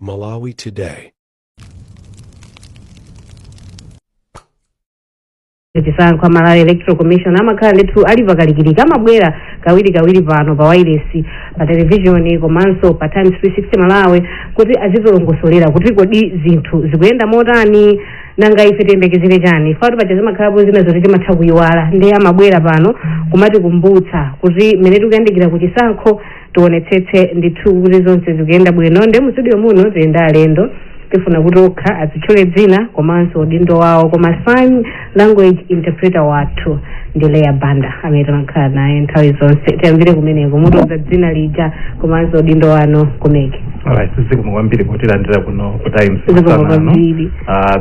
Malawi Today. Chisankho, Malawi Electoral Commission amakhala ndithu ali pakalikiliki, amabwera kawirikawiri pano pa wireless, pa televishoni komanso pa Times 360 Malawi kuti azitilongosolera kuti kodi zinthu zikuyenda motani, nanga ife tiyembekezere chani. Ifatu paja zimakhalapo zina zoti timatha kuyiwala, ndi amabwera pano kumatikumbutsa kuti mmene tikuyandikira ku chisankho tionetsetse ndithu kuti zonse zikuyenda bwino. Ndi mu studio muno tiyenda alendo, tifuna kuti okha azitchule dzina komanso udindo wawo, koma sign language interpreter wathu ndi Leya Banda amene timakhala naye nthawi zonse. Tiyambire kumeneko, mutiuza dzina lija komanso udindo wanu ku MEC. Alright, zikomo kwambiri potilandira kuno ku Times. Zikomo masana ano. kwambiri.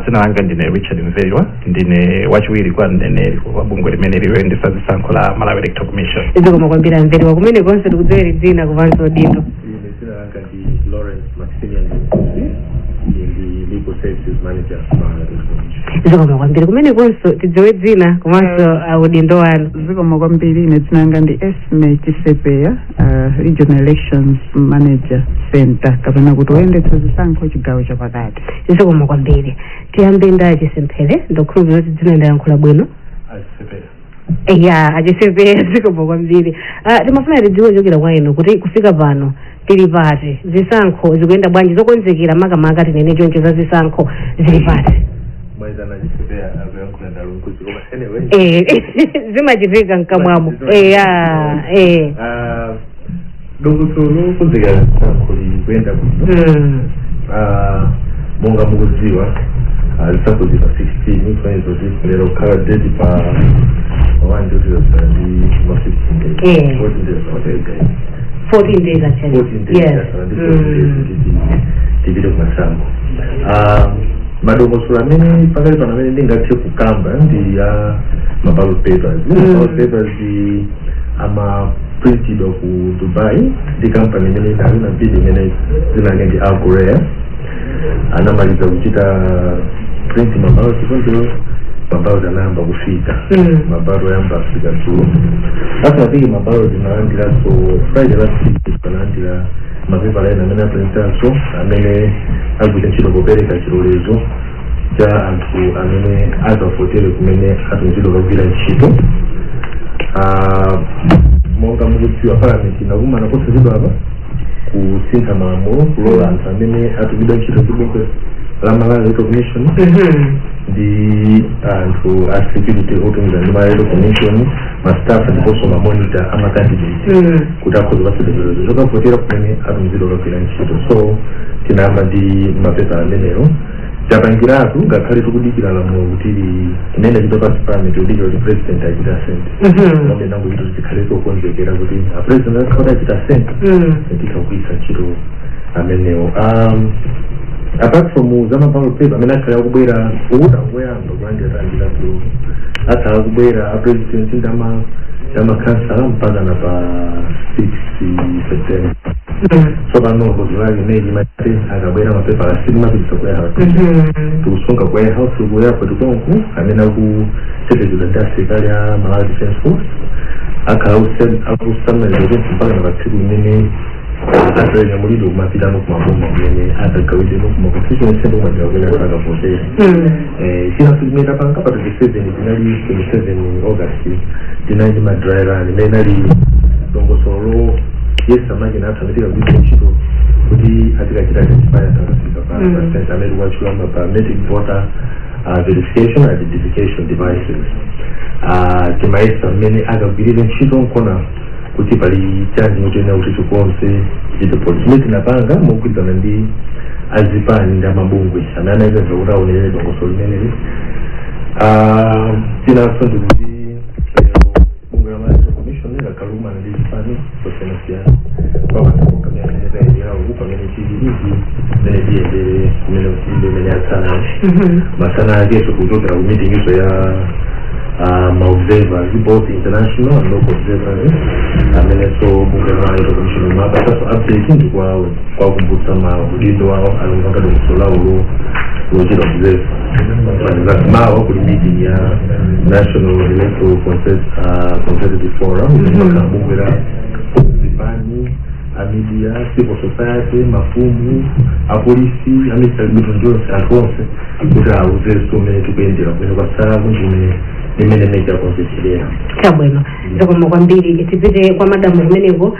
Dzina langa ndine Richard Mveriwa, ndine wachiwiri kwa mneneri wa bungwe limene liyoyendetsa zisankho la Malawi Electoral Commission. Zikomo kwambiri, Amveriwa. Kumene konse tikudziwere dzina komanso udindo. Ine dzina langa ndi Lawrence Maximian Nkosi, ndi legal services manager ku Malawi Electoral Commission. Zikomo kwambiri. Kumene konso tidziwe dzina komanso udindo wanu. Zikomo kwambiri. Ine dzina langa ndi Esme Chisepeya, regional elections manager center, kapena kuti woyendetsa zisankho chigawo chapakati. Zikomo kwambiri. Tiyambe ndi Achisemphele. Ndakhulupirira kuti dzina ndayankhula bwino. Achisepeya. Ya, Achisepeya, zikomo kwambiri. Timafuna tidziwe kuchokera kwa inu kuti kufika pano tili pati, zisankho zikuyenda bwanji, zokonzekera makamaka tinene choncho za zisankho zili pati? Mwaizana Achisepeya, akuyankhula ndalunkuzi, koma anyway. Zimachitika mkamwamo. Eya. Dongosolo lokonzekera zisankho likuyenda bwino. Monga mukudziwa, zisankho zili pa 16, kusonyeza kuti lero kukhala date pa 1 ndikuti ndi ma 15 days. 14 days, okay guys. 14 days actually. 14 days. Yes, ndi 14 days kuti tipite kumasankho. Madongosolo amene pakali pano amene ndingathe kukamba ndi ya ma ballot papers. Ma ballot papers amaprintidwa ku Dubai ndi company imene inali na bid, imene dzina lake ndi Al Ghurair. Anamaliza kuchita print ma ballot, choncho ma ballot anayamba kufika. Ma ballot oyamba afika dzulo. Asanafike ma ballot, tinalandiranso Friday last week, tinalandira mapepala ena amene aprintanso, amene agwira ntchito popereka chilolezo cha anthu amene azavotere kumene atumizidwa kugwira ntchito. Monga mukudziwa, parliament inakumana posachedwa apa kusintha malamulo kulola anthu amene atumidwa ntchito ndi bungwe la Malawi Electoral Commission ndi anthu a security otumizidwa ndi Malawi Electoral Commission, ma staff ndiponso ma monitor ama candidate kuti akhoza kupatsidwa chilolezo chokavotera kumene atumizidwa kugwira ntchito. So tinayamba ndi mapepala amenewo, tapangiratu, ngakhale tikudikira lamulo kuti limene chito pasi parliament, kudikira kuti president achita assent. Komabe nangochita kuti tikhale tokonzekera kuti a president akhala achita assent, titha kugwiritsa ntchito amenewo. Apart from za ma ballot paper amene akhala akubwera, ukuti angoyamba kulandira, talandira dzulo, akhala akubwera a president ndama kansala mpaka na pa 6 September. Tsopano ngozi lake imene limati akabwera mapepala sitimapitisa ku warehouse, tikusunga ku warehouse ku airport konku, amene akutetezedwa ndi asilikali a Malawi Defence Force. Akhala akusamalira konku mpaka na pa tsiku limene adzanyamulidwe kumapitano kumaboma kumene akagawidwe kuma constituency ndi kumadera kumene anthu akavotere. Chinanso chimene tapanga pa 27, tinali 27 August, tinali ndi ma dry run imene inali dongosolo loyesa makina athu amene tikagwiritsa ntchito kuti atikachita identify anthu akafika pa pa center, amene tikuwatchula ma biometric voter verification identification devices. Timayesa mmene akagwirire ntchito, nkona kuti pali chani choyenera kuti tikonze, tichite policy imene tinapanga mogwirizana ndi azipani ndi amabungwe amene anayipeza kuti aonere dongosolo limeneli. Chinanso ndikuti lero bungwe la Malawi Electoral Commission lakhala ndi zipani zosiyanasiyana kwapanga program amene tayendera uku pamene tili izi mene tiyendere kumene tili imene yatsala masana akeso kuchokera ku meeting iso ya ma observers, both international and local observers, amene so bungwe la Malawi Electoral Commission mapasaso update ndi kwakumbutsa ma udindo wawo alunganga dongosolo lawo lochita observe. Mawa kuli meeting ya National Electoral Consultative Forum imene makhala bungwe la zipani. A media, civil society, mafumu, apolisi, amisalibito onse, anthu onse, kuti auzenso mmene tikuyendera, kumene kwatsala, kumene limene MEC yakonzekerera. Chabwino, zikomo kwambiri. Tipite kwa madamu kumeneko.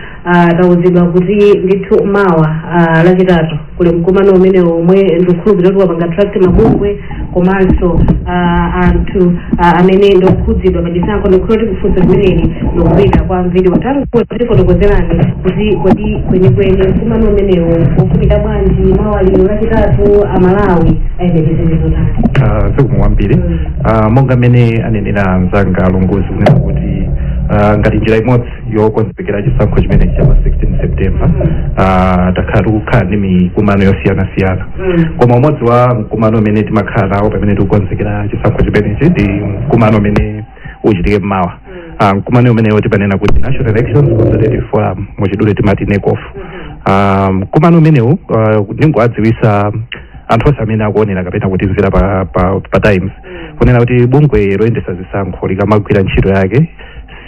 Tauzidwa kuti ndithu mawa, Lachitatu, kuli mkumano umene omwe ndikukhulupirira kuti wapanga attract mabungwe komanso anthu amene ndikukhudzidwa pachisankho. Ndikukhulupirira kuti kufunsa limeneli ndikupita kwa mviri watatu. Tifotokozerani kuti kodi kwenikweni mkumano umenewu ukufunika bwanji mawa lino Lachitatu, Amalawi ayembekezere zotani? Zikomo kwambiri. Monga mmene anenera anzanga alongozi kunena kuti ngati njira imodzi yokonzekera chisankho chimenechi cha pa 16 September, takhala tikukhala ndi mikumano yosiyanasiyana, koma umodzi wa mkumano umene timakhala nawo pamene tikukonzekera chisankho chimenechi ndi mkumano umene uchitike mmawa. Mkumano umenewo timanena kuti National Elections Consultative Forum, muchidule timati NECOF. Mkumano umenewu, ndingowadziwisa anthu onse amene akuonera kapena kutimvera pa Times kunena kuti bungwe loyendesa zisankho likamagwira ntchito yake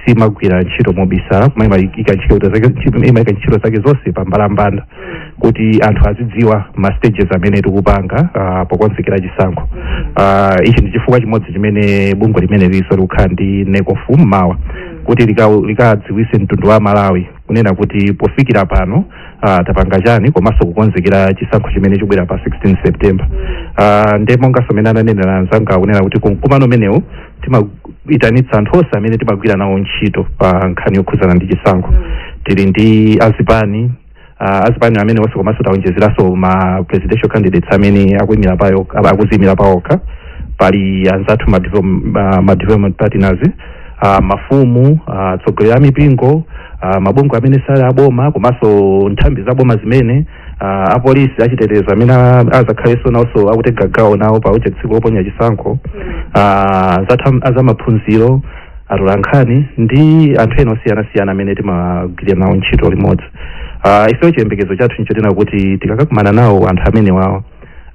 simagwira ntchito mobisala, koma imayika ntchito zake zonse pambalambanda kuti anthu azidziwa ma stages amene tikupanga pokonzekera chisankho. Ichi ndi chifukwa chimodzi chimene bungwe limene liso likukhala ndi NECOF mmawa, kuti likadziwise mtundu wa Malawi kunena kuti pofikira pano tapanga chani, komanso kukonzekera chisankho chimene chikubwera pa 16 September. Nde monganso amene ananenera anzanga kunena kuti kumkumano umenewu timaitanitsa anthu onse amene timagwira nawo ntchito pa nkhani yokhudzana ndi chisankho. Tili ndi azipani amene onse, komanso taonjezeranso ma presidential candidates amene akuyimira payo, akuziyimira pawokha. Pali anzathu ma development partners, mafumu, atsogoleri a mipingo, mabungwe amene sali aboma komanso nthambi za boma zimene, apolisi, achitetezo amene azakhalenso nawonso akutenga gawo nawo pa uche tsiku loponya chisankho, anzathu azamaphunziro, atolankhani ndi anthu ena osiyanasiyana amene timagwirira nawo ntchito limodzi. Ifeyo chiyembekezo chathu nchotena kuti tikakakumana nawo anthu amene wawa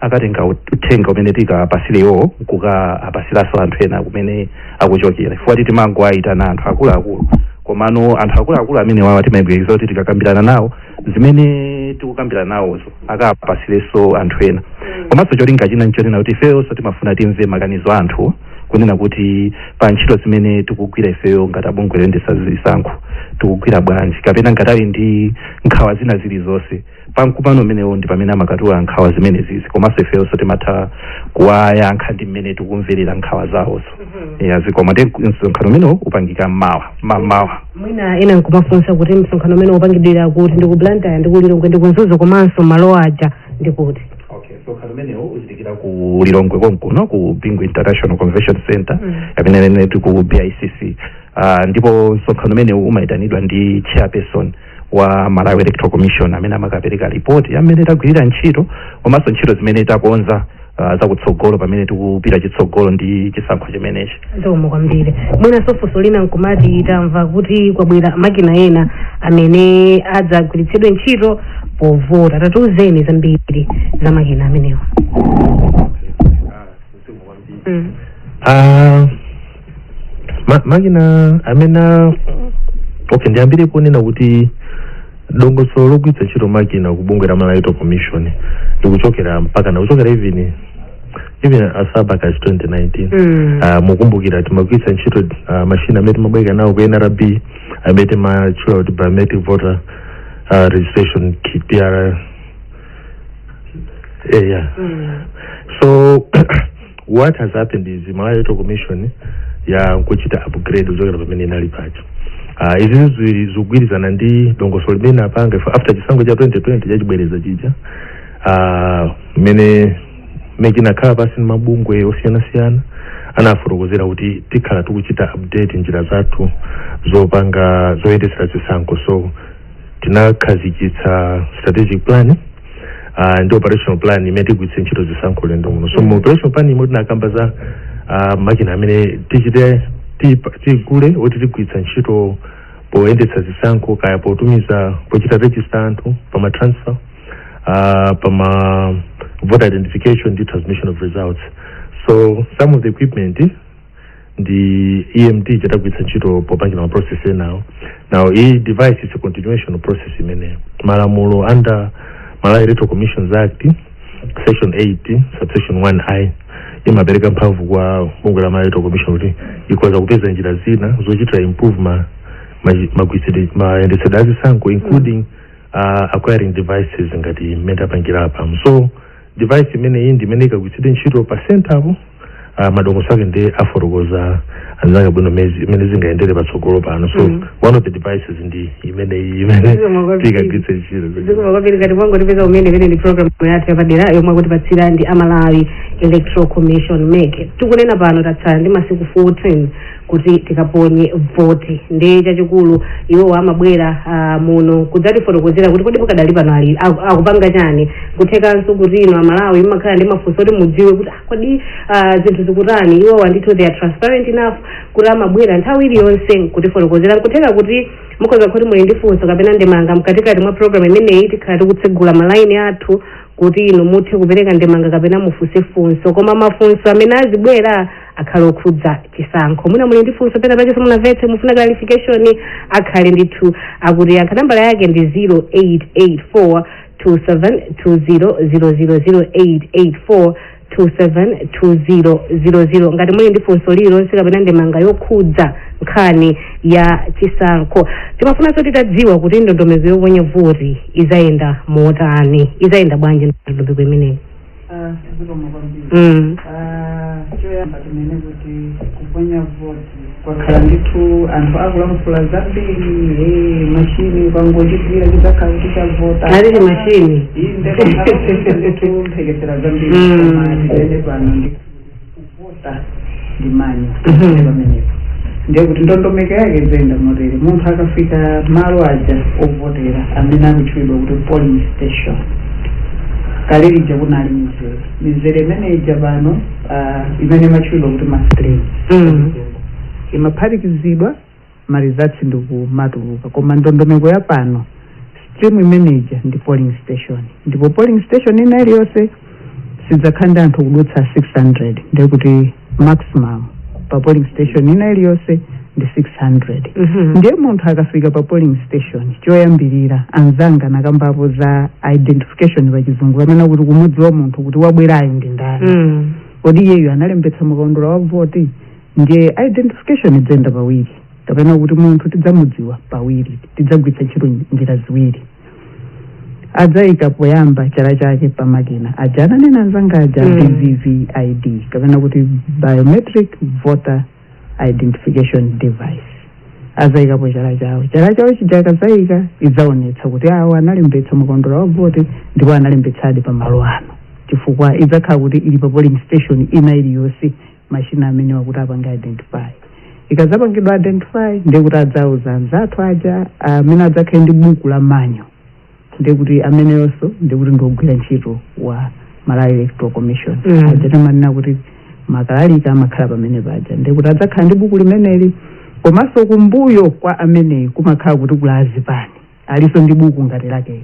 akatenga uthenga umene tikapasire iwowo kuka apasiranso anthu ena kumene akuchokera, chifukwa timangoayitana anthu akuluakulu. Komano anthu akuluakulu amene wawa timayembekeza kuti tikakambirana nawo zimene tikukambirana nawozo akapasirenso anthu ena. Komanso cholinga china nchonena kuti ifeyonso timafuna timve maganizo a anthu kunena kuti pa ntchito zimene tikugwira ifeyo ngati abungwe loyendetsa zisankho tikugwira bwanji, kapena ngati ali ndi nkhawa zina zilizonse. Pamkumano umenewo ndi pamene amakatula nkhawa zimene zizi, komanso ifeyonso timatha kuwayankha ndi mmene tikumverera nkhawa zawozo. Ya, zikoma. Ndi msonkhano umenewo upangika mmawa mmawa. Mwina ena nkumafunsa kuti msonkhano umene upangidwira kuti? Ndi ku Blantyre, ndi ku Lilongwe, ndi ku Mzuzu, komanso malo aja ndi kuti? Okay, msonkhano umenewo uchitikira ku Lilongwe konkuno, ku Bingu International Convention Center, kapena nene ku BICC. Ndipo msonkhano umenewu umayitanidwa ndi chairperson wa Malawi Electoral Commission amene amakapereka ripoti amene tagwirira ntchito komanso ntchito zimene takonza zakutsogolo pamene tikupita chitsogolo ndi chisankho chimenechi. Zikomo kwambiri. Mwinanso funso lina nkumati tamva kuti kwabwera makina ena amene adzagwiritsidwe ntchito povota. Tatiuzeni zambiri za makina amenewa. Ah, makina amene, okay, ndiyambire ponena kuti dongosolo logwiritsa ntchito makina ku bungwe la Malawi Electoral Commission likuchokera mpaka na kuchokera even as far back as 2019. Mukumbukira timagwiritsa ntchito machine amene timabweka nawo ku NRB amene timatchula kuti biometric voter registration kit, BR, yeah. So what has happened is Malawi Electoral Commission ya nkuchita upgrade kuchokera pamene inali pacho. Izi zikugwirizana ndi dongosolo limene apanga after chisankho cha 2020 chachibwereza chija, mmene MEC inakhala pasi ndi mabungwe osiyanasiyana, anafotokozera kuti tikhala tikuchita update njira zathu zopanga, zoyendetsera zisankho. So tinakhazikitsa strategic plan ndi operational plan imene tigwiritse ntchito zisankho lendo muno. So mu operational plan imwe tinakamba za makina amene tichite tigule oti tigwiritsa ntchito poyendetsa zisankho, kaya potumiza, pochita register anthu, pama transfer, pama voter identification ndi transmission of results. So some of the equipment Ndi EMD chatagwiritsa ntchito popangira ma process enawo. Now, iyi device is a continuation of process imeneyo. Malamulo under Malawi Electoral Commissions Act, section 8 subsection 1I, imapereka mphamvu kwa bungwe la Malawi Electoral Commission kuti ikhoza kupeza njira zina zochitira improve mayendetsedwe azisankho, including acquiring devices ngati mmene tapangira apa. So device imeneyi ndi imene ikagwiritsidwe ntchito pa center apo. Madongosolo ake ndi afotokoza anzanga bwino imene zingayendere patsogolo pano. So one of the devices ndi imeneyi imene Zikomo kwambiri. tikagwiritse ntchito. Zikomo kwambiri. Ngati mwangotipeza umene, imene ndi program yathu yapadera yomwe akutipatsira ndi aMalawi Electoral Commission, MEC. Tikunena pano tatsala ndi masiku 14 kuti tikaponye voti. Ndi chachikulu iwowo amabwera muno kudzatifotokozera kuti kodi mukadali pano ali akupanga chani. Kuthekanso kuti ino Amalawi mmakhala ndi mafunso kuti mudziwe kuti kodi zinthu zikutani. Iwowa ndithu they are transparent enough kuti amabwera nthawi iliyonse kutifotokozera. Nkutheka kuti mukhoza kuti muli ndi funso kapena ndemanga. Mkatikati mwa program imeneyi tikhala tikutsegula malaini athu kuti inu muthe kupereka ndemanga kapena mufunse funso, koma mafunso amene azibwera akhale okhudza chisankho. Mwina muli ndi funso pena pake simunamvetse, mufuna clarification, akhale ndithu akuti yankha. Nambala yake ndi 0884 272000, 0884 272000, ngati muli ndi funso lililonse kapena ndemanga yokhudza nkhani ya chisankho. Timafunanso titadziwa kuti ndondomeko yoponya voti izayenda motani, izayenda bwanji ndondomeko imeneyi? Zikomo kwambiri. Choyamba tinene kuti kuponya voti kwakhala ndithu anthu akulankhula zambiri, machini kwangochigwira chidzakhala kuti chavota. Alili machini. Inde, ndithu mphekesera zambiri. Koma tinene pano ndi kuvota ndi manual. Pamenepo ndiye kuti ndondomeko yake idzayenda motere: munthu akafika malo aja ovotera amene akutchulidwa kuti polling station, kale lija kunali mizere. Mizere imene ija pano imene imatchulidwa kuti ma streams imaphatikizidwa, ma results ndikumatuluka. Koma ndondomeko ya pano, stream imeneja ndi polling station, ndipo polling station ina iliyonse sidzakhala ndi anthu kudutsa 600. Ndekuti maximum pa polling station ina iliyonse ndi 600. Ndiye munthu akafika pa polling station, choyambirira anzanga nakambapo za identification pachizungu, amene kuti kumudziwa munthu kuti wabwerayo ndi ndani, kodi iyeyo analembetsa mukaundula wa voti. Ndiye identification idzayenda pawiri, kapena kuti munthu tidzamudziwa pawiri, tidzagwiritsa ntchito njira ziwiri. Adzayika poyamba chala chake pamakina aja ananena anzanga aja, BVVID, kapena kuti biometric voter identification device. Azayikapo chala chawo. Chala chawo chija akazayika, idzaonetsa kuti awo analembetsa mukaundula wa voti ndipo analembetsadi pamalo ano, chifukwa idzakhala kuti ili pa polling station ina iliyonse machina amene wakuti apange identify. Ikadzapangidwa identify, ndiye kuti adzauza anzathu aja amene adzakhale ndi buku la manual, ndiye kuti ameneyonso ndiye kuti ndiwogwira ntchito wa Malawi Electoral Commission. Aja timanena kuti makalalika amakhala pamene paja, ndiye kuti adzakhala ndi buku limeneli. Komanso kumbuyo kwa ameneyi kumakhala kuti kula azipani, alinso ndi buku ngati lakeyo.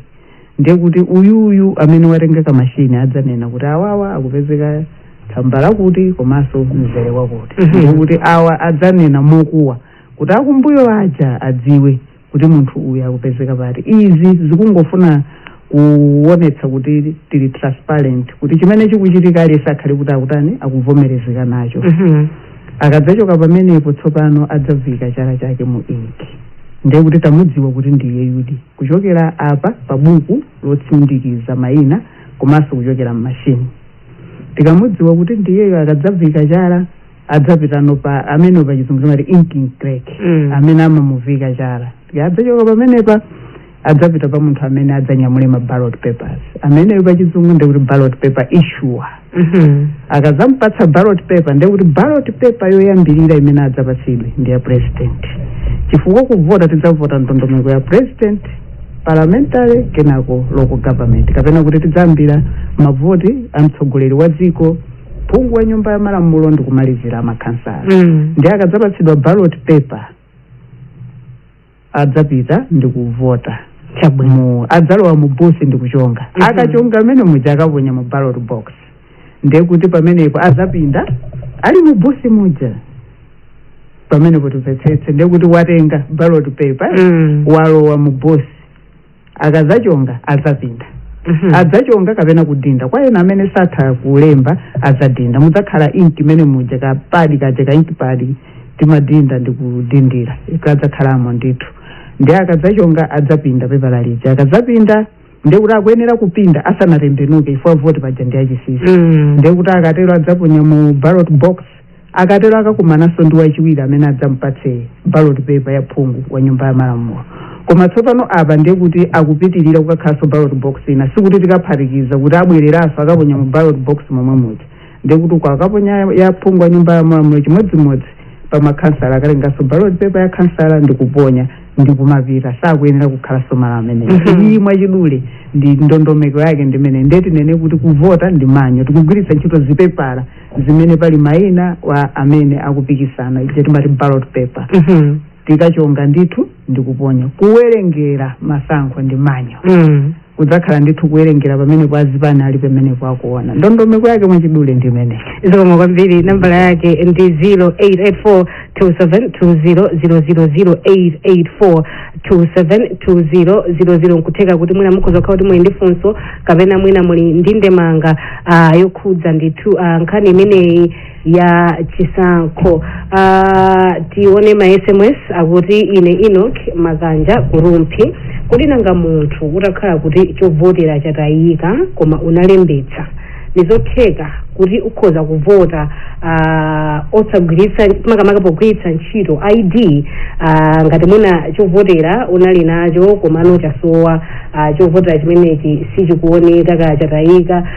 Ndiye kuti uyuyu amene watenga kamashini adzanena kuti awawa akupezeka tsamba lakuti komanso mzere wakuti. Ndiye kuti awa adzanena mokuwa kuti akumbuyo aja adziwe kuti munthu uyu akupezeka pati. Izi zikungofuna kuonetsa kuti tili transparent, kuti chimene chikuchitika aliyense akhale kuti akutani, akuvomerezeka nacho. Akadzachoka pamenepo, tsopano adzavika chala chake mu ink, ndiye kuti tamudziwa kuti ndiye yudi kuchokera apa pa buku lotsindikiza mayina komanso kuchokera mmashini. Tikamudziwa kuti ndiyeyo, akadzavika chala, adzapitano pa amene pa chizungu timati inking clerk, amene amamuvika chala. Adzachoka pamenepa, adzapita pa munthu amene adzanyamule ma ballot papers, ameneyo pa chizungu ndikuti ballot paper issuer. Akazampatsa ballot paper, ndekuti ballot paper yoyambirira imene adzapatsidwe ndi ya president, chifukwa kuvota tidzavota ndondomeko ya president, parliamentary, kenako local government, kapena kuti tidzayambira mavoti a mtsogoleri wa dziko, phungu wa nyumba ya malamulo, ndi kumalizira amakhansala. Ndi akadzapatsidwa ballot paper, adzapita ndi kuvota. Chabwino. Mu adzalowa mu booth ndi kuchonga. Akachonga amene muja, akaponya mu ballot box, ndiye kuti pamenepo adzapinda ali mu booth muja. Pamene kutimvetsetse, ndekuti watenga ballot paper, walowa mu box, akazachonga adzapinda. Adzachonga kapena kudinda. Kwa ena amene satha kulemba, adzadinda. Mudzakhala inki imene muja, kapadi kaja ka ink pad timadinda ndi kudindira, kadzakhalamo ndithu. Ndi akadzachonga adzapinda pepala lija. Akadzapinda, ndekuti akuyenera kupinda asanatembenuke, ifo voti paja ndi achisisi. Ndekuti akatero adzaponya mu ballot box. Akatero akakumananso ndi wachiwiri amene adzampatse ballot paper ya phungu wa nyumba ya malamulo. Koma tsopano apa ndiye kuti akupitirira kukakhalanso ballot box ina. Sikuti tikaphatikiza kuti abwereranso akaponya mu ballot box momwe muja. Ndiye kuti uko akaponya ya phungu wa nyumba ya malamulo, chimodzimodzi pa makhansala, akatenganso ballot paper ya khansala ndikuponya ndikumapita. Sakuyenera kukhalanso malo amenewo. Iyi mwachidule ndi ndondomeko yake ndimene. Ndiye tinene kuti kuvota ndi manual, tikugwiritsa ntchito zipepala zimene pali mayina wa amene akupikisana, ije timati ballot paper. Tikachonga ndithu ndikuponya. Kuwerengera masankho ndi manual. Kudzakhala ndithu kuwerengera pamene kwa azipani ali pamenepo akuona. Ndondomeko yake mwachidule ndimene. Zikomo kwambiri. Nambala yake ndi 0884 272000, 0884 272000. Nkutheka kuti mwina mukhoza kukhala kuti muli ndi funso kapena mwina muli ndi ndemanga yokhudza ndithu nkhani imeneyi ya chisankho. Tione ma SMS. Akuti, "Ine Enoch Maganja Kurumphi, kuti nanga munthu utakhala kuti chovotera chatayika koma unalembetsa, ndizotheka kuti ukhoza kuvota osagwiritsa, makamaka pogwiritsa ntchito ID, ngati mwina chovotera unali nacho komano chasowa, chovotera chimenechi sichikuoneka ka chatayika,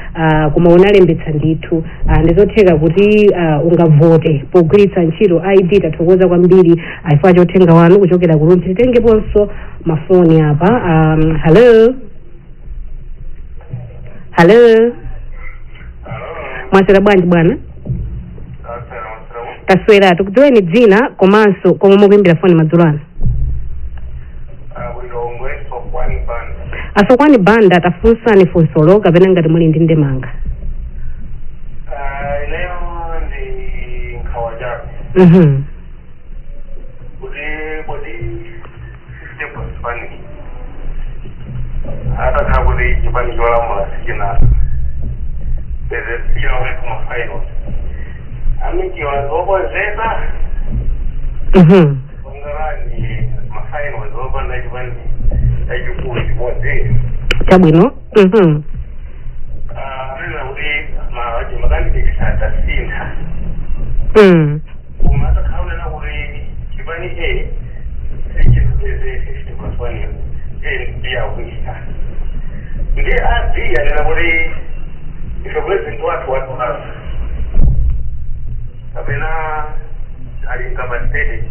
koma unalembetsa ndithu, ndizotheka kuti ungavote pogwiritsa ntchito ID?" Tathokoza kwambiri chifukwa cha uthenga wanu kuchokera ku Rumphi. Titengeponso mafoni apa. Hello, hello, mwaswera bwanji bwana? Taswera. Tikudziweni dzina komanso komwe mukuimbira foni madzulo ano. Ku Lilongwe, Sokwani Banda. Asokwani Banda, tafunsani funsolo kapena ngati muli ndi ndemanga. Ineyo ndi nkhawa chako kuti kodi system chipani atakhala kuti chipani cholamula sichina peze sichinaonetsa ma finals, a MEC wazokonzeka ongarani ma finals opanda chipani chachikulu chimodzi? Chabwino. Anena kuti ma candidates adzasintha, koma atakhaonena kuti chipani A sichipeze 50 plus 1, A ndi B akuisa, ndi a B anena kuti ife president wathu watulasa kapena ali incapacitated,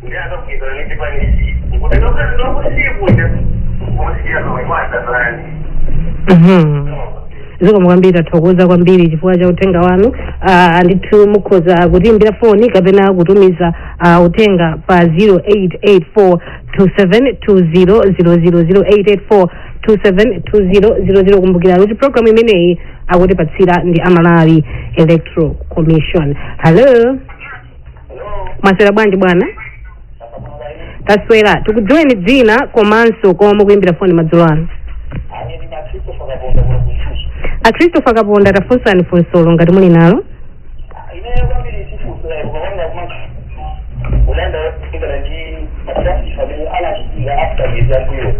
ndi akagwirizana ndi chipani C, nkuti president waku C kuja kumasiyana waiwatazani. Zikomo kwambiri, tathokoza kwambiri chifukwa cha uthenga wanu. Ndithu mukhoza kutiimbira foni kapena kutumiza uthenga pa 0884 272000, 0884 272000. Kumbukira kuti program imeneyi akutipatsira ndi Amalawi Electoral Commission. Hello, mwaswera bwanji bwana? Taswera. Tikudziweni dzina komanso komwe mukuimbira foni madzulo ano. A Christopher Kaponda, tafunsani funsolo ngati muli nalo. Ineyo kwambiri sifunso, ukapanga kuma ulanda kufikana ndi ma traffic amene anachitika after mwezi yambuyo.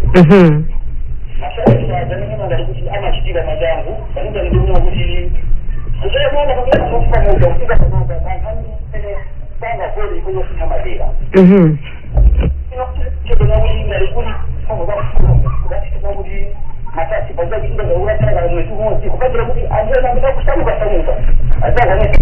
Ma traffic amene ngati kuti amachitika machangu panenge ndikuona kuti kuzoyamona pamene kufamuka kufika panopa anthu amene sangavole kuyosintha madera. Ino kuti ngati kuti kuti matasi pazachitika ngati mwezi umodzi kupangira kuti anthu ena amene akusamuka samuka azakwanisa.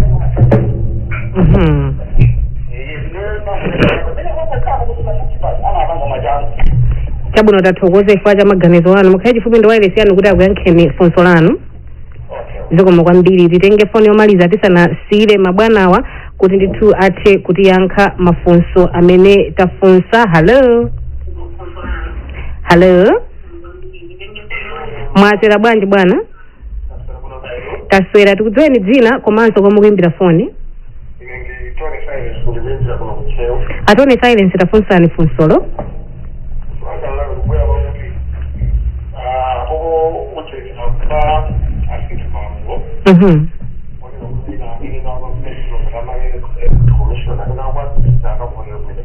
Chabwino, tathokoza chifukwa cha maganizo anu. Mukhale chifupi ndi wireless yanu kuti akuyankheni funso lanu. Zikomo kwambiri. Titenge foni yomaliza tisanasiyire mabwanawa kuti ndithu athe kutiyankha mafunso amene tafunsa. Hello, hello, mwaswera bwanji bwana? Taswera. Tikudziweni dzina komanso komwe mukuimbira foni. Ine ndi Tony Cyrus, ndikuimbira kuno ku Kumsewu. Atone Silence, tafunsani funsolo. Kubwera kwakuti apopo uchekera kuba asinthu malamulo onera kuti amene commission amene akwanisa akavotera kumene.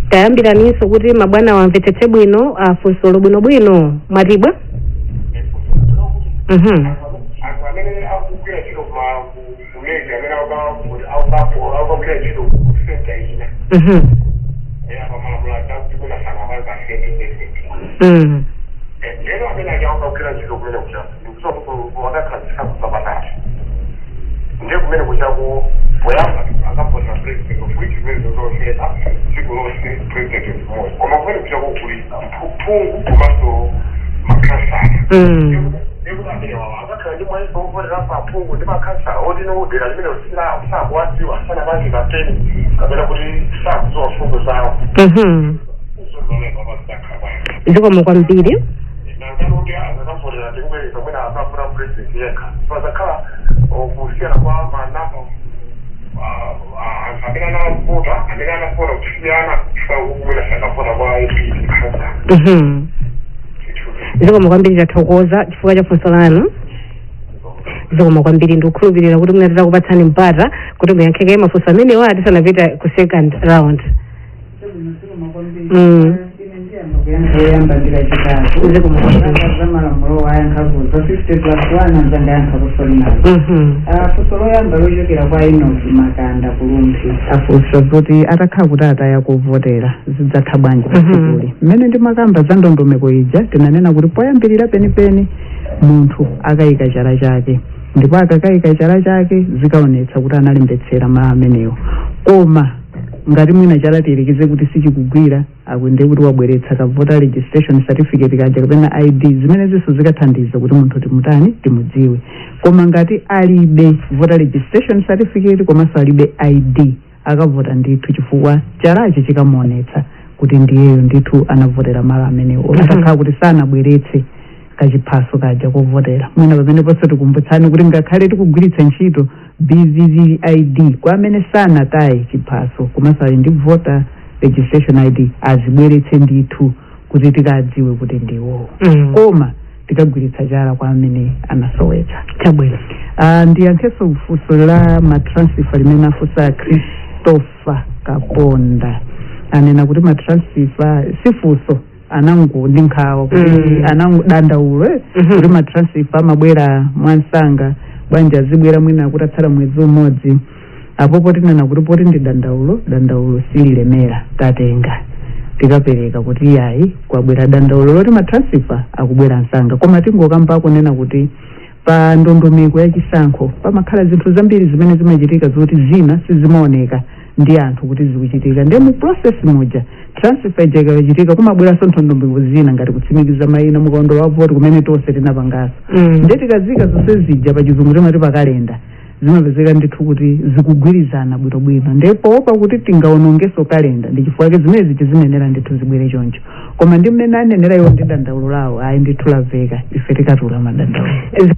Tayambiraninso kuti mabwana wamvetsetse bwino funsolo bwinobwino. Mwatibwa? Anthu amene akugwira ntchito ku MEC, amene akugwira ntchito ku center ina, pamalamulo aja kuti kunasanga pali pa 30%. Lero amene aja akugwira ntchito kumene kucha ndikusowa kuti wakakhala chisankho zapakati, ndiye kumene kuchaku poyamba akavotera president, of which zimene zozoseka dziko lonse president mmodzi, koma kumene kuchako kuli phungu komanso makhansala. Ndikuti amene wawa akakhala ndi mwayi wovotera paphungu ndi makhansala oti no dera limene sakuwadziwa, sanapange kampeni kapena kuti sakudziwa mfundo zawo. Zikomo kwambiri. Nangano kuti akakavotera ndikubwereza mwina akavota president yekha, pazakhala kusiyana kwa manamba anthu amene anavota, amene anavota kusiyana, chifukwa kumwina sakavota kwa MP ndi khansala. Zikomo kwambiri, tathokoza chifukwa cha funso lanu. Zikomo kwambiri. Ndikukhulupirira kuti munatita kupatsani mpata kuti muyankheke mafunso amenewa tisanapita ku second round. Kuyankha njira chitatu. Zikomo kwambiri. Zaka za malamulo wayankhapo za 50 plus 1, anzanga yankhapo solinazo. Funso loyamba lochokera kwa Enoch Makanda Kulumpi afunsa kuti atakhala kuti ataya kuvotera zidzatha bwanji pasikuli? Mmene ndimakamba za ndondomeko ija, tinanena kuti poyambirira penipeni munthu akayika chala chake, ndipo akakayika chala chake zikaonetsa kuti analembetsera malo amenewo. Koma ngati mwina chala tiyelekeze kuti sichikugwira, akunde kuti wabweretsa ka voter registration certificate kaja kapena ID, zimene zinso zikathandiza kuti munthu timutani, timudziwe. Koma ngati alibe voter registration certificate komanso alibe ID, akavota ndithu, chifukwa chalachi chikamuonetsa kuti ndiyeyo ndithu anavotera malo amenewo, atakhala kuti sanabweretse kachiphaso kaja kovotera. Mwina pamene ponse tikumbutsani kuti ngakhale tikugwiritsa ntchito BVVID, kwa amene sanataye chiphaso komanso ali ndi voter registration ID, azibweretse ndithu kuti tikadziwe kuti ndiwowo. Koma tikagwiritsa chala kwa amene anasowetsa. Chabwino. Ndiyankhenso funso la matransfer limene afunsa Christopher Kaponda. Anena kuti matransfer, sifunso, anangu ndi nkhawa kuti anangu dandaulo kuti matransfer amabwera mwansanga bwanji, azibwera mwina kuti atsala mwezi umodzi. Apopo tinena kuti poti ndi dandaulo, dandaulo sililemera, tatenga tikapereka kuti iyayi, kwabwera dandaulo loti matransfer akubwera msanga. Koma tingokamba kunena kuti pa ndondomeko ya chisankho pamakhala zinthu zambiri zimene zimachitika zoti zina sizimaoneka ndi anthu kuti zikuchitika. Ndiye mu process muja transfer ija ikachitika, kumabweranso ndondomeko zina ngati kutsimikiza mayina mukaundula wa voti kumene tonse tinapangaso. Ndiye tikazika zonse zija, pachizungu timati pakalenda, zimapezeka ndithu kuti zikugwirizana bwinobwino. Ndipo poopa kuti tingaonongeso kalenda, ndi chifukwa chake zimene zija zimenera ndithu zibwere choncho. Koma ndi mmene anenera iwo ndi dandaulo lawo, ayi ndithu lamveka, ife tikatula madandaulo.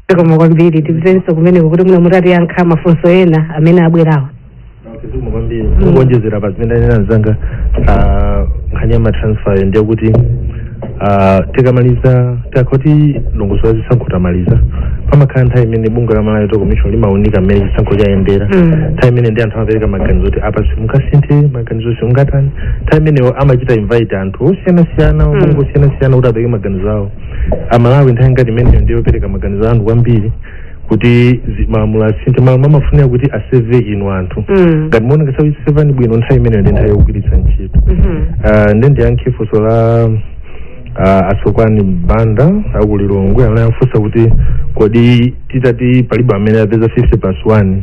Zikomo kwambiri. Tipitenso kumeneko kuti muna mutatiyankha mafunso ena amene abwerawo. Zikomo kwambiri. Kuonjezera pa zimene anena mzanga, nkhani ya matransfer, ndiye kuti tikamaliza, tikakoti dongosolo la zisankho tamaliza, pamakhala nthawi imene bungwe la Malawi Electoral Commission limaunika mmene chisankho chayendera. Nthawi imene ndi anthu amapereka maganizo kuti apa simungasinthe maganizo, simungatani. Nthawi imeneyo amachita invite anthu osiyanasiyana, mabungwe osiyanasiyana kuti apereke maganizo awo. Amalawi nthawi ngati imeneyo ndiyo yopereka maganizo anu kwambiri kuti malamulo asinthe. Malamulo amafunira kuti aserve inu anthu. Ngati muona ngasawusevani bwino, nthawi imeneyo ndi nthawi yogwiritsa ntchito. Ndi ndiyankhe funso la Asokwani Banda aku Lilongwe amene afunsa kuti kodi titati palibe amene apeza 50 plus 1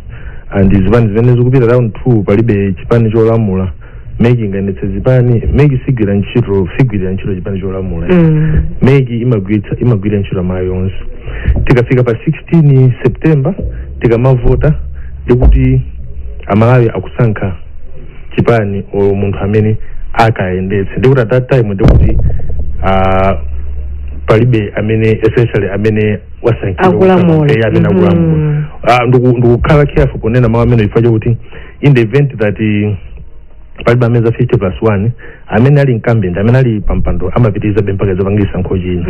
and zipani zimene zikupita round 2 palibe chipani cholamula, MEC ingayendetse zipani? MEC sigwira ntchito, sigwirira ntchito chipani cholamula. MEC imagwira ntchito amayi onse. Tikafika pa 16 September tikamavota, ndikuti Amalawi akusankha chipani or munthu amene akayendetse. Ndikuti at that time ndikuti palibe amene essentially amene wasankhidwa. Akulamula. Amene akulamula. Ndikukhala careful kunena mawu amene chifukwa chakuti in the event that Palibe amene za 50 plus 1. Amene ali incumbent, amene ali pampando, amapitirizabe mpaka zapanga chisankho china.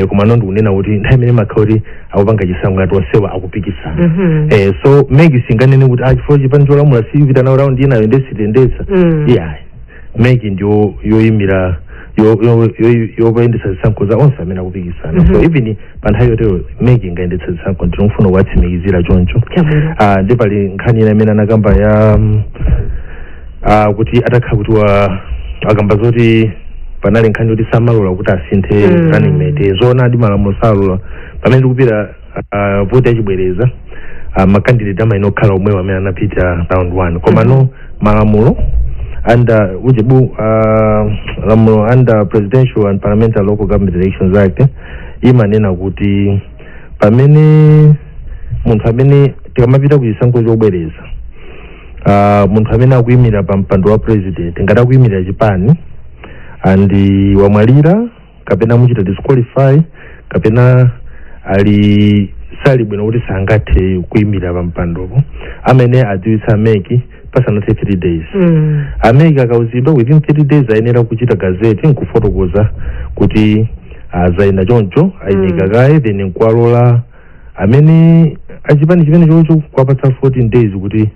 Koma no, ndikunena kuti nthawi imene makhala kuti akupanga chisankho, ngati onsewa akupikisana, so MEC singanene kuti ah, chifukwa chipani cholamula sipita nawo round inayo, ndesitendetsa. Yeah, MEC ndiyo yoyimira, yoyendetsa zisankho za onse amene akupikisana. So even pa nthawi yotero MEC ingayendetsa zisankho, ndinofuna kuwatsimikizira choncho. Chabwino. Ah, ndi pali nkhani ina imene anakamba ya kuti atakhala kuti wa akamba zoti panali nkhani yoti samalola kuti asinthe running mate. Zoonadi, malamulo salola. Pamene tikupita voti yachibwereza, ma candidate amayenera okhala omwewo amene anapita round one. Koma no, malamulo under ujebu lamulo under Presidential and Parliamentary Local Government Elections Act imanena kuti pamene munthu amene tikamapita ku chisankho chobwereza, munthu amene akuyimira pa mpando wa president, ngati akuyimira chipani and wamwalira kapena muchita disqualify kapena ali sali bwino kuti sangathe kuyimira pa mpandopo, amene adziwitsa MEC pasanathe 3 days. A MEC akauzidwa within 3 days, ayenera kuchita gazette nkufotokoza kuti azayenda choncho, ayimika kaye, then nkuwalola amene achipani chimene chocho kuwapatsa 14 days kuti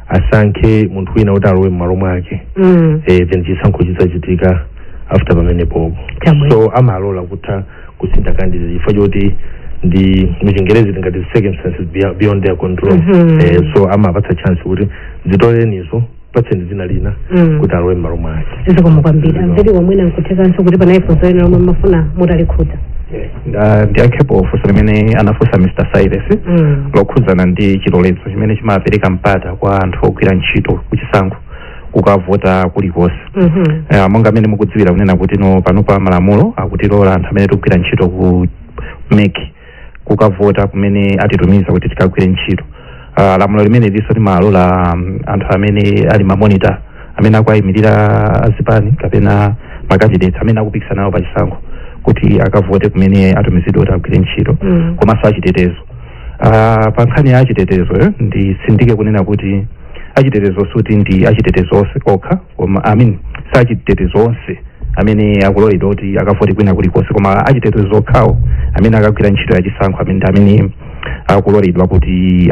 asankhe munthu wina kuti alowe m'malo mwake. Then chisankho chidzachitika after pamenepopo. So amalola kutha kusintha candidate chifukwa choti ndi muchingerezi tingati circumstances beyond their control. So amapatsa chance kuti zitolenizo, patseni dzina lina kuti alowe m'malo mwake. Zikomo kwambiri. Zikomo. Amveri wamwina nkuthekanso kuti panali funso lina lomwe mafuna mutalikhudza. Ndiyankhepo funso limene anafunsa Mr Cyrus lokhudzana ndi chilolezo chimene chimapereka mpata kwa anthu ogwira ntchito kuchisankho kukavota kulikonse. Monga amene mukudziwira kunena kuti no, panopa malamulo akutilola anthu amene tikugwira ntchito ku MEC kukavota kumene atitumiza kuti tikagwire ntchito. Lamulo limene liso limalola anthu amene ali ma monitor, amene akuayimirira azipani kapena ma candidates amene akupikisana nawo pachisankho, kuti akavote kumene atumizidwe kuti agwire ntchito, komanso achitetezo. Pa nkhani ya achitetezo, nditsindike kunena kuti achitetezo suti ndi achitetezo onse okha, koma, I mean, sachitetezo onse amene akuloledwa kuti akavote kwina kulikonse, koma achitetezo okhawo amene akagwira ntchito yachisankho amene ndi amene akuloledwa kuti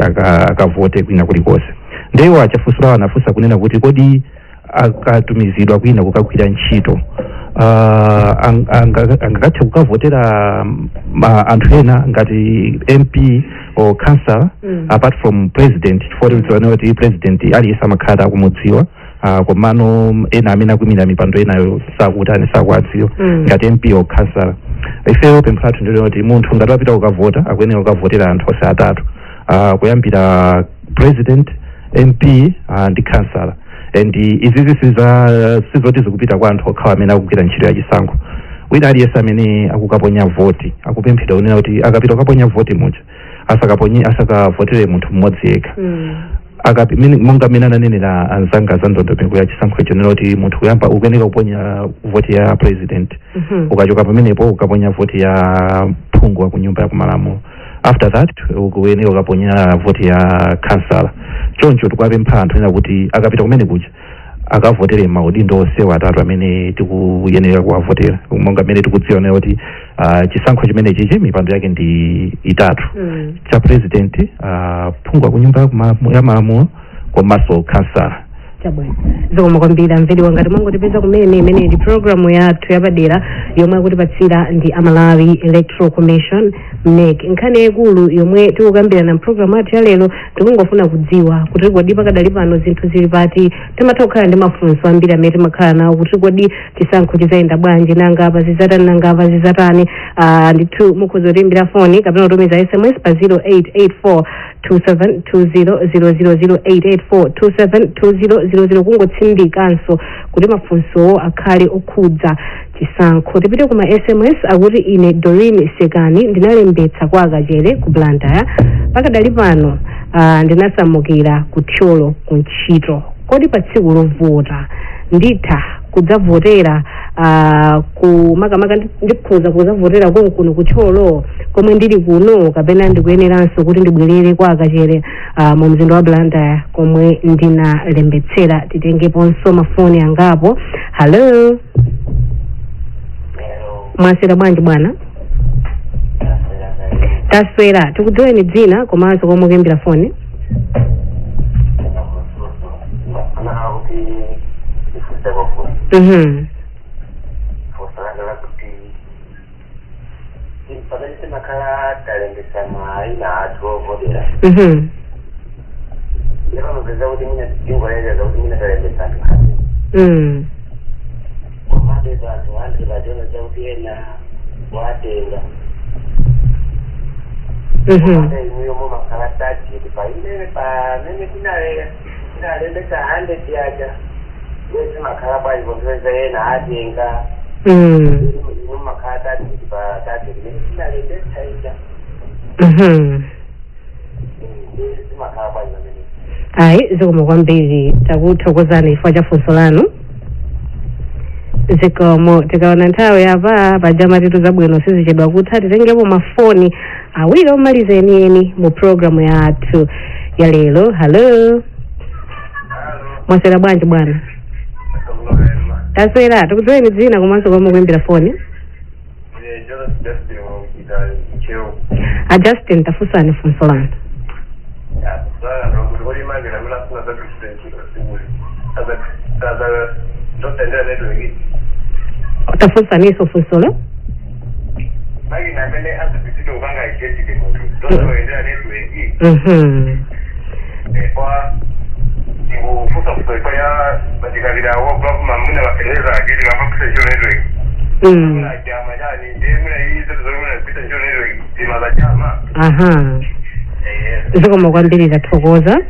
akavote kwina kulikonse. Ndiwo achafunsirawo anafunsa kunena kuti kodi akatumizidwa kwina kukagwira ntchito, angakathe kukavotera anthu ena ngati MP or councillor apart from president? Chifukwa tikudziwa kuti president aliyense amakhala akumudziwa, komano ena amene akuyimira mipando enayo sakutani, sakuwadziwa ngati MP or councillor. Ifeyo pempho lathu ndilo kuti munthu ngati wapita kukavota, akuyenera kukavotera anthu onse atatu, kuyambira president, MP ndi councillor. And izizi sizoti zikupita kwa anthu okhawa amene akugwira ntchito yachisankho. Wina aliyense amene akukaponya voti akupemphedwa kunena kuti akapita kukaponya voti muja, asakaponye, asakavotere munthu mmodzi yekha. Monga mmene ananenera anzanga za ndondomeko ya chisankho icho, nena kuti munthu kuyamba ukuyeneka kuponya voti ya president, ukachoka pamenepo ukaponya voti ya phungu wa ku nyumba ya kumalamulo, after that ukuyeneka ukaponya voti ya kansala. Choncho tikuwapempha anthu ena kuti akapita kumene kuja akavotere maudindo onsewa atatu amene tikuyenera kuwavotera, monga mmene tikudziwa nayo kuti chisankho chimene chichi mipando yake ndi itatu, cha president, phungu wa ku nyumba ya malamulo komanso kansala. Chabwino, zikomo kwambiri. Amveri, ngati mwangotipeza kumene, imene ndi programu yathu yapadera yomwe akutipatsira ndi Amalawi Electoral Commission, MEC. Nkhani yayikulu yomwe tikukambirana mpulogalamu yathu ya lero, tikungofuna kudziwa kuti kodi pakadali pano zinthu zili pati. Timatha kukhala ndi mafunso ambiri amene timakhala nawo kuti kodi chisankho chizayenda bwanji, nanga apa zizatani, nanga apa zizatani. Ndithu mukhoza kutiimbira foni kapena kutumiza SMS pa 0884 272000, 0884 272000, kungotsindikanso kuti mafunsowo akhale okhudza chisankho. Tipite kuma SMS. Akuti, "Ine Doreen Sekani, ndinalembetsa kwa Akachere ku Blantyre. Pakadali pano ndinasamukira ku Thyolo ku ntchito. Kodi pa tsiku lovota nditha kudzavotera ku makamaka ndikhoza kudzavotera konkuno ku Thyolo komwe ndili kuno, kapena ndikuyeneranso kuti ndibwerere kwa Akachere?" mu mzinda wa Blantyre komwe ndinalembetsera. Titengeponso mafoni angapo. Hello, mwaswera bwanji bwana? Taswera. Tikudziweni dzina komanso komwe mukuimbira foni. Pamene timakhala talembesa mayina athu ovotera, ndipamapeza kuti mwina tingoleza kuti mwina talembesa anthu 100, komabe anthu 100 ationeza kuti ena watenga. Komabe inuyo mumakhala target paimene pamene tinalembesa 100 aja, zimakhala bwanji popeza ena atenga? Inu mumakhala target pa target imene tinalembesa ija? Zimakhala bwanji pamene? Ayi, zikomo kwambiri, takuthokozani chifukwa cha funso lanu, zikomo. Tikaona nthawi apa pajama titu zabwino sizichedwa kutha. Titengepo mafoni awiri omaliza enieni mu programu yathu ya lero. Hello, mwaswera bwanji bwana? Taswera. Tikudziweni dzina komanso komwe mukuimbira foni. A Justin, tafunsani funso lanu. Kodi manje namene afuna zagwiritsa zotendera network? Tafunsaniso funsolo. Makina amene azagwiritsidwa kupanga identity munthu zotoyendera network? Kwa ndikufunsa kusoipa ya matikapita wogwa mamuna mafereza akiti kapapisa ntchito network, muna chama chani, ndiye muna izo zomuna kupita ntchito network zima za chama. Aha, zikomo kwambiri, tathokoza.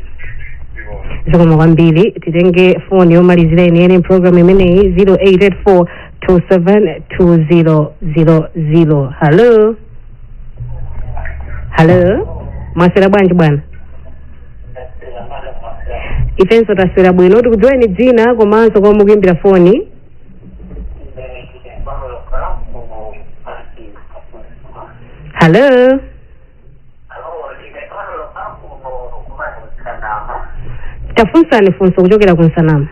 Zikomo kwambiri. Titenge foni yomalizira enieni program imeneyi, 0884 272000. Hello, hello, mwaswera bwanji bwana? Ifenso taswera bwino. Tikudziweni dzina komanso komwe mukuimbira foni. Hello, tafunsani funso kuchokera ku Nsanama.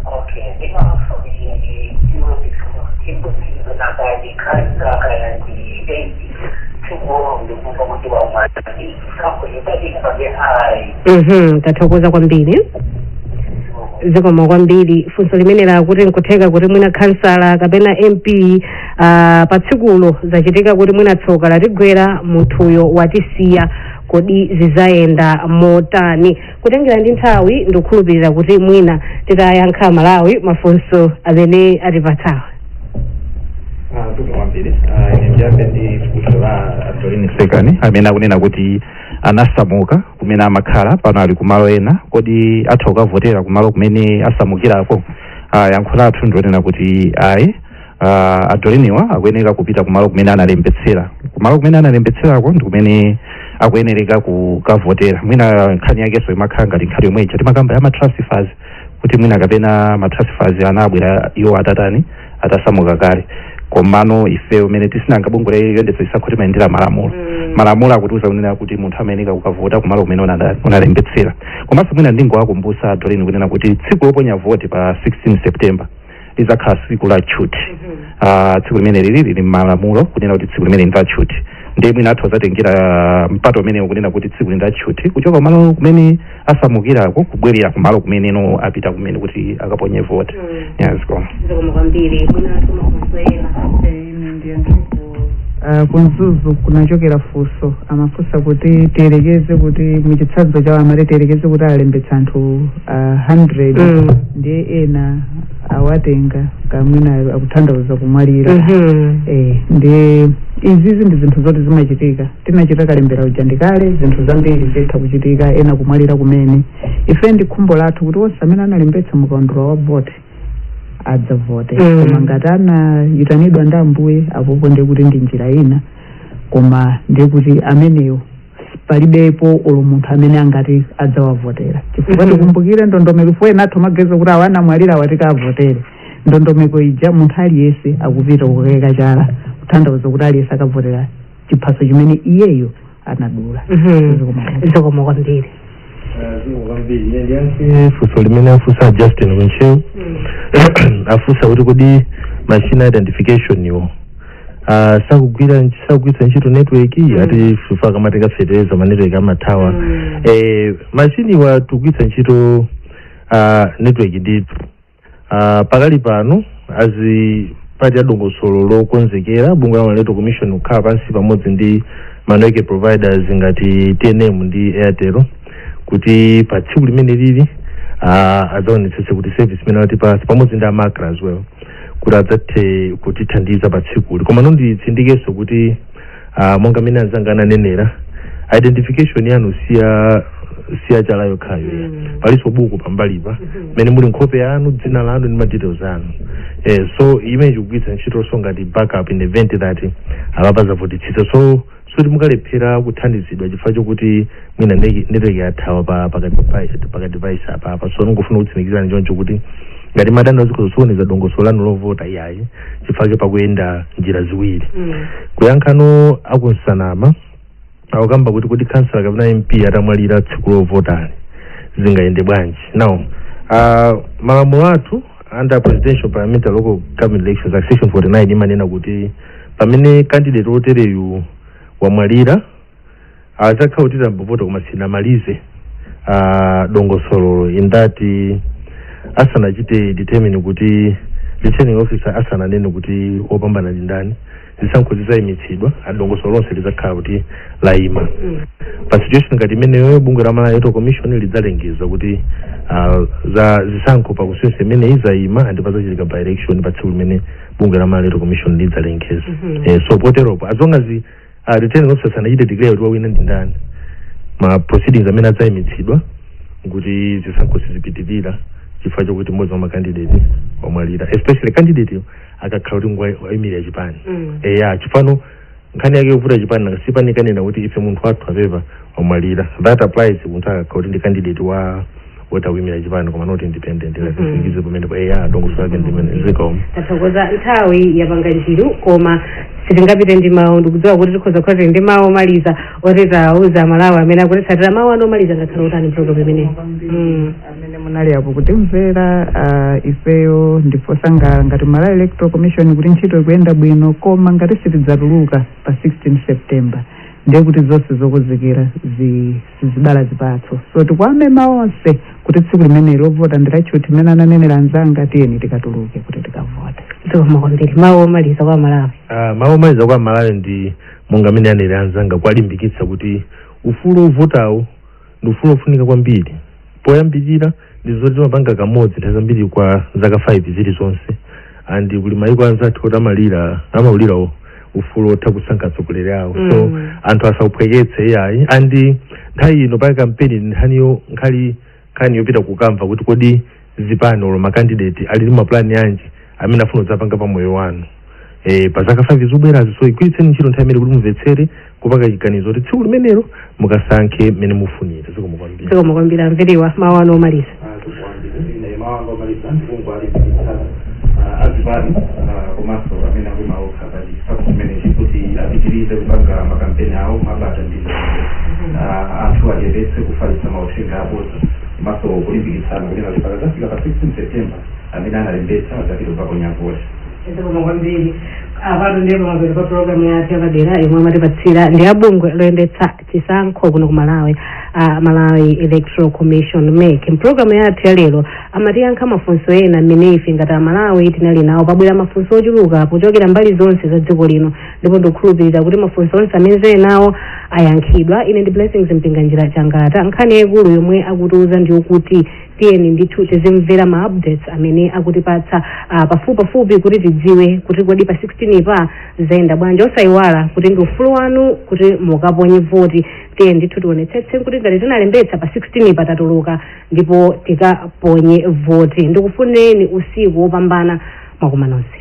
Okay, ndingafundi namba ndi chikuwo ndikumva kuti wamwati kakuyipatikapake ayi. Tathokoza kwambiri, zikomo kwambiri. Funso limene lakuti nkutheka kuti mwina khansala kapena MP, pa tsikulo zachitika kuti mwina tsoka latigwera, munthuyo watisiya, kodi zizayenda motani? Kutengera ndi nthawi, ndikukhulupirira kuti mwina titayankha Malawi mafunso amene atipatsawa. Zikomo kwambiri. Ine ndiyambe ndi funso la Doreen Sekani amene akunena kuti anasamuka kumene amakhala, pano ali kumalo ena, kodi atha kukavotera kumalo kumene asamukirako? Yankho lathu ndionena kuti ayi, Adoreniwa akuyenera kupita kumalo kumene analembetsera. Kumalo kumene analembetserako ndi kumene akuyenereka kukavotera. Mwina nkhani yakenso imakhala ngati nkhani yomwe ija timakamba ya ma transfers, kuti mwina kapena ma transfers anabwera iwo atatani, atasamuka kale. Komano ife umene tisinanga bungwe loyendetsa chisankho timayendera malamulo. Malamulo akutiuza kunena kuti munthu amayeneka kukavota kumalo kumene unalembetsera. Komanso mwina ndingowakumbutsa Adolini kunena kuti tsiku loponya voti pa 16 September lizakhala tsiku la tchuti. Tsiku limene lili m'malamulo kunena kuti tsiku limene ndi la tchuti, ndiye mwina athu azatengera mpato umenewo kunena kuti tsiku ndi la tchuti, kuchoka kumalo kumene asamukirako kubwerera kumalo kumene no apita kumene kuti akaponye voti. Yes, ko. Zikomo kwambiri. Mwina mafunso ena. Ine ndiyankhe ku Mzuzu kunachokera funso, amafunsa kuti tiyerekeze kuti muchitsanzo chawo amati tiyerekeze kuti alembetsa anthu 100, ndiye ena awatenga, kamwina akutanthauza kumwalira. Ndiye izizi ndi zinthu zoti zimachitika. Tinachita kalembera uja ndikale, zinthu zambiri zitha kuchitika, ena kumwalira kumene. Ife ndi khumbo lathu kuti onse amene analembetsa mukaundula wa vote adzavote. Koma ngati anayitanidwa ndi Ambuye, apopo ndiye kuti ndi njira ina, koma ndiye kuti ameneyo palibepo olo munthu amene angati adzawavotera, chifukwa tikumbukire ndondomeko ifo enathu magezo kuti awa anamwalira awatikavotere. Ndondomeko ija munthu aliyense akupita kukayika chala, kutanthauza kuti aliyense akavotera chiphaso chimene iyeyo anadula. Mhm. Zikomo kwambiri. Zikomo kwambiri. Ine ndiyankhe funso limene afunsa Justin Winchew. Afunsa kuti kodi machine identification iwo sakugwiritsa ntchito network? Ati fufa akamatenga fetereza ma network amathawa. Machine wa tikugwiritsa ntchito network ndithu. Pakali pano azi pati adongosolo lokonzekera, bungwe la Electoral Commission kukhala pansi pamodzi ndi ma network providers ngati TNM ndi Airtel kuti pa tsiku limene lili adzaonetsetse kuti service imene atipasa, pamodzi ndi a MACRA as well, kuti adzathe kutithandiza pa tsikuli. Koma nonditsindikenso kuti monga mmene anzanga ananenera, identification yanu siya chala yokhayo. Palinso buku pambalipa mmene muli nkhope yanu, dzina lanu ndi ma details anu. So imene ikugwiritsa ntchitonso ngati backup in the event that apapa zavutitsitsa, so timukalephera kuthandizidwa chifukwa chokuti mwina network yathawa pa pakati pa device apapa. So ningofuna kutsimikizani choncho kuti ngati madanda zikhozosokoneza dongosolo lanu lovota, iyayi, chifukwa pakuyenda njira ziwiri. Kuyankhano akunsanama akukamba kuti kodi kansala kapena MP atamwalira tsiku lovotali zingayende bwanji? Now, malamulo athu under Presidential, Parliamentary, Local Government Elections Act, section 49 imanena kuti pamene candidate wotereyu wamwalira, adzakhala kuti tambovota koma sinamalize dongosololo, in that asanachite determine kuti returning officer asananene kuti wopambana ndi ndani, zisankho zizayimitsidwa, adongosolo lonse lizakhala kuti layima. Pa situation ngati imeneyo, bungwe la Malawi Electoral Commission lidzalengeza kuti za zisankho pa constituency imene izayima and pazachitika by election pa tsiku limene bungwe la Malawi Electoral Commission lidzalengeza. So poteropo, as long as returning officer sanachite declare kuti wawina ndi ndani, ma proceedings amene adzayimitsidwa kuti zisankho sizipitirira chifukwa chokuti mmodzi wa ma candidate wamwalira, especially candidate akakhala kuti ngwayimirira chipani. Eya, chifano nkhani yake yovuta chipani nakasipani kanena kuti ife munthu wathu apepa wamwalira. That applies munthu akakhala kuti ndi candidate wa wotawimira chipani koma not independent. Singize pamene, eya, dongosolo lake ndimene. Zikomo. Tathokoza. Nthawi yapanga njiru, koma sitingapite ndi mawu. Ndikudziwa kuti tikhoza kukhala tili ndi mawu omaliza otitauza Malawi amene akutitsatira. Mawu anu omaliza ngakhale utani program imeneyi? Amene munali apo kutimvera, ifeyo ndifosangalala ngati Malawi Electoral Commission kuti ntchito ikuyenda bwino, koma ngati sitidzatuluka pa 16 September, ndiye kuti zonse zokonzekera sizibala zipatso. So tikuwamema onse kuti tsiku limene lovota ndi lachuti, imene ananenera anzanga, tiyeni tikatuluke kuti tikavote. Zikomo kwambiri. Mawu omaliza kwa Malawi? Mawu omaliza kwa Malawi ndi monga amene anenera anzanga, kuwalimbikitsa kuti ufulu wovotawo ndi ufulu ofunika kwambiri. Poyambirira ndi zoti timapanga kamodzi nthawi zambiri kwa zaka 5 zilizonse, and kuli mayiko anzathu oti amalira amawulira ufulu otha kusankha atsogoleri awo. So anthu asauphweketse, iyayi. And nthawi ino pali kampeni, nkhaniyo nkhali nkhani yopita kukamva kuti kodi zipani olo ma candidate ali ndi mapulani anji amene afuna kudzapanga pa moyo wanu pa zaka 5 zobwerazi. So igwiritseni ntchito nthawi imene kuti mumvetsere, kupanga chiganizo kuti tsiku limenelo mukasankhe mmene mufunira. Zikomo kwambiri. Zikomo kwambiri. Amveriwa, mawu anu omaliza? Ine mawu anga omaliza ndikungowalimbikitsa azipani komanso amene akuyima okha pa chisankho chimenechi kuti apitirize kupanga makampeni awo mabata ndi anthu achepetse kufalitsa mauthenga abodza, komanso kulimbikitsana kunena kuti pakadzafika pa 16 September amene analembetsa adzapita kukaponya voti. Zikomo kwambiri. Apano ndiye pamapeto pa programu yathu yapadera yomwe amatipatsira ndi abungwe loyendetsa chisankho kuno ku Malawi, Malawi Electoral Commission, MEC. Mpulogalamu yathu ya lero amatiyankha mafunso ena mmene ife ngati Amalawi tinali nawo. Pabwera mafunso ochuluka pochokera mbali zonse za dziko lino, ndipo ndikukhulupirira kuti mafunso onse amene tili nawo ayankhidwa. Ine ndi Blessings Mpinganjira Changata. Nkhani yayikulu yomwe akutiuza ndiyokuti tiyeni ndithu tizimvera ma updates amene akutipatsa pafupi pafupi kuti tidziwe kuti kodi pa 16 pa zayenda bwanji. Osayiwala kuti ndi ufulu wanu kuti mukaponye voti. Tiye ndithu tionetsetse kuti ngati tinalembetsa, pa 16 pa tatuluka ndipo tikaponye voti. Ndikufuneni usiku wopambana, mwakuma nonse.